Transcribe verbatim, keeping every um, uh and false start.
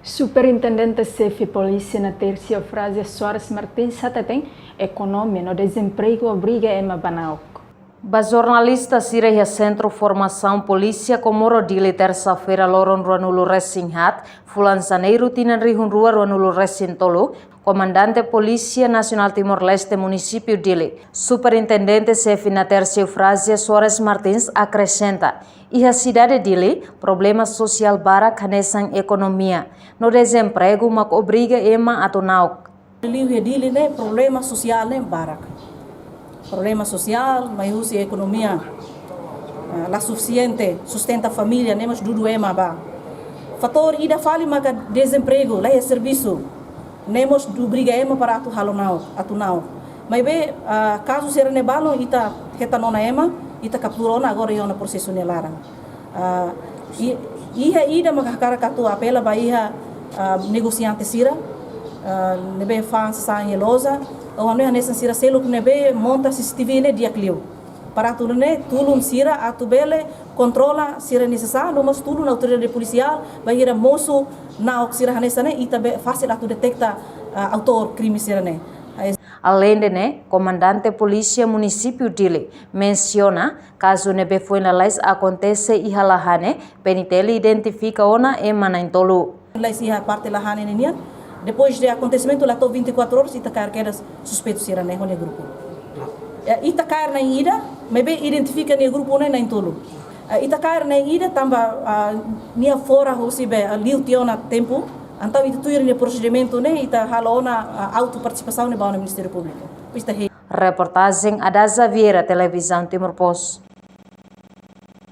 Superintendente Xefe Polísia Natércio Eufrásio Soares Martins hateten ekonomia no dezempregu obriga ema ba na'ok. Ba jornalista sira iha Sentru Formasaun Polísia Comoro Dili, tersa-feira loron ruanulu resin haat, fulan Janeiru tinan rihun rua ruanulu resin tolu, Komandante Polísia Nasionál Timor-Leste Munisípiu Dili, Superintendente Xefe Natércio Eufrásio Soares Martins akresenta, iha sidade Dili, problema sosiál barak hanesan ekonomia no dezempregu mak obriga ema atu na'ok. Liuliu iha Dili ne'e problema sosiál ne'e barak. Problema sosiál, mai husi ekonomia, ah, la sufisiente, sustenta família, ne'e mós dudu ema ba. Fatór ida fali maka dezempregu, la iha servisu. Ne'e mós obriga ema para atu halo na'ok, atu na'ok. Maibé, ah, kazu sira-ne'e balun ita hetan ona ema, ita kaptura ona agora iha ona prosesu nia laran. Ah, i-, iha ida maka hakarak atu apela ba iha, ah, negosiante sira, ah, ne'ebé fa'an sasán iha loja, ou hanesan sira seluk ne'ebé monta C C T V ne'e di'ak liu. Para atu nune'e tulun sira atu bele kontrola sira-nia sasán, no mós tulun autoridade polisiál, bainhira mosu na'ok sira hanesan ne'e, ita bele fasil atu deteta, ah, autór krime sira-ne'e. Aleinde ne'e, Komandante Polísia Munisípiu Dili mensiona, kazu ne'ebé foin lalais akontese iha Lahane, P N T L identifika ona ema na'in-tolu. Lalais iha parte Lahane ne'e nian. Depois de akontesimentu la to'o vinte e quatro horas, ita kaer kedas suspeitu sira-ne'e ho nia grupu. Eh, ita kaer na'in-ida, maibé identifika nia grupu ne'e na'in-tolu. Eh, ita kaer na'in-ida tanba, ah, nia fora husi be, ah, liu tiha ona tempu, entaun ita tuir nia prosedimentu ne'e, ita halo ona, ah, autu partisipasaun ne'e ba ona Ministériu Públiku. Ita he- Reportajen Adaza Vieira, Televizaun Timor Post.